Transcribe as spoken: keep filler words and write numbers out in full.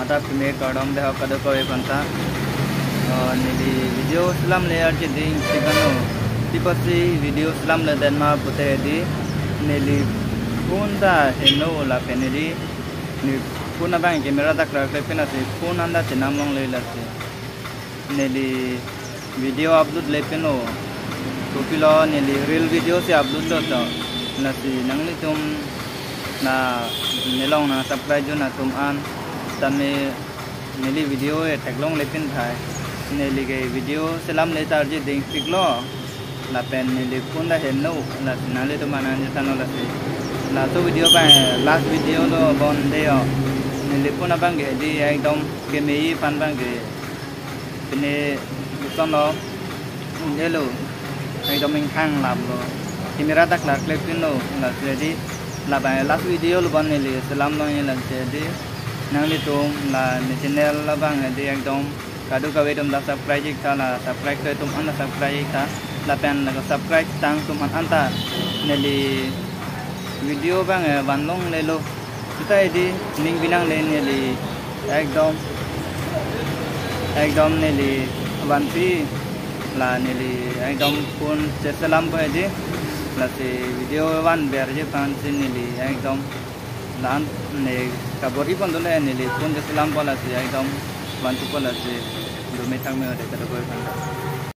Tap keme kardom dei ho kadokave aphanta. Oh, neli video selamle arje ding si kanu. Tipasi video selamledet ma pute di neli phone ta heno lapen neli, neli phone abang camera ta klarkle pen lasi phone anta chenam longle lasi. Neli video upload le pen lo. Kopilo neli reel video si upload lo to. Lasi nanglitum la nelong nang subscribe jun atum an tame neli video e theklongle pen thai. Neli ke video selamle ta arje ding piklo. Lapen neli phone ta heno, lasi nanglitum an nangchethan lo lasi. Laso video abang last video lo bon dei ho. Neli phone abang ke di ekdom keme aphan abang ke pine buson lo. Hello. Ekdom ingthang lap lo. Camera ta klarkle pen lo. Lasi di labang last video lo bon neli selam longle lasi di nanglitum la ne channel abang di ekdom kadokave atum ta subscribe ik tha, la subscribe ke atum anta subscribe ik tha. Lapen la subscribe tang atum an anta neli video abang eh van longle lo. Sita di ning binangle neli ekdom, ekdom neli vanpi la neli ekdom phone cheselampo di. Lasi video van berje aphan si neli ekdom la-an ne kabor-i pon dole neli phone cheselampo lasi ekdom vantupo lasi. Dome thangme dei kadokave aphanta.